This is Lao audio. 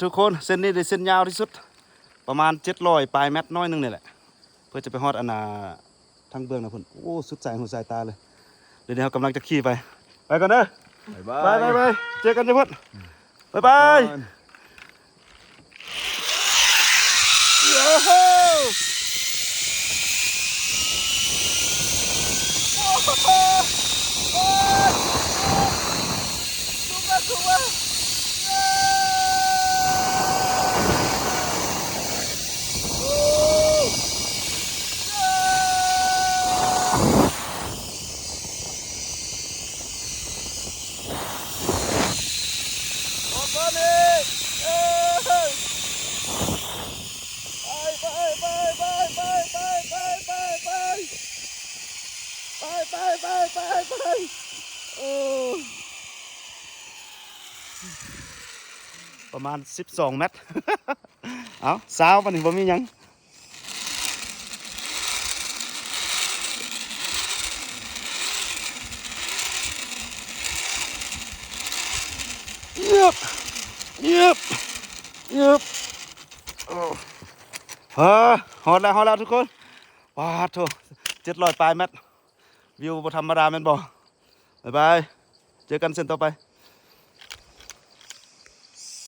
ທຸກຄົນ ເສັ້ນນີ້ເດ້ເສັ້ນຍາວທີ່ສຸດ ປະມານເຈັດຮ້ອຍປາຍແມັດ ໜ້ອຍໜຶ່ງນີ້ແຫຼະ ເພື່ອຈະໄປຮອດອັນນ່າ ທາງເບື້ອງນະພຸ້ນ. ໂອ້ ສຸດສາຍຫູສາຍຕາເລີຍ. ດຽວນີ້ເຮົາກຳລັງຈະຂີ່ໄປ ໄປກ່ອນເດີ. ບາຍບາຍ ບາຍບາຍ ເຈີກັນຢູ່ພຸ້ນ ບາຍບາຍ. ໂອ້ໂຫ ໂອ້ໂຫ ໂອ້ຍ ສູງມາ ສູງມາ ໂອ້ ອອກກ່ອນນີ້ ເອີ ໄປ ໄປ ໄປ ເອີ ປະມານສິບສອງແມັດ. ເອົາ ຊາວ ບັດນີ້ບໍ່ມີຫຍັງ. ເງືອບ ເງືອບ ເງືອບ ໂອ້ ເອີ ຮອດແລ້ວ ຮອດແລ້ວທຸກຄົນ. ປາດໂທ້ ເຈັດຮ້ອຍປາຍແມັດ ວິວບໍ່ທຳມະດາແມ່ນບໍ່? ບາຍບາຍ ເຈີກັນເສັ້ນຕໍ່ໄປ.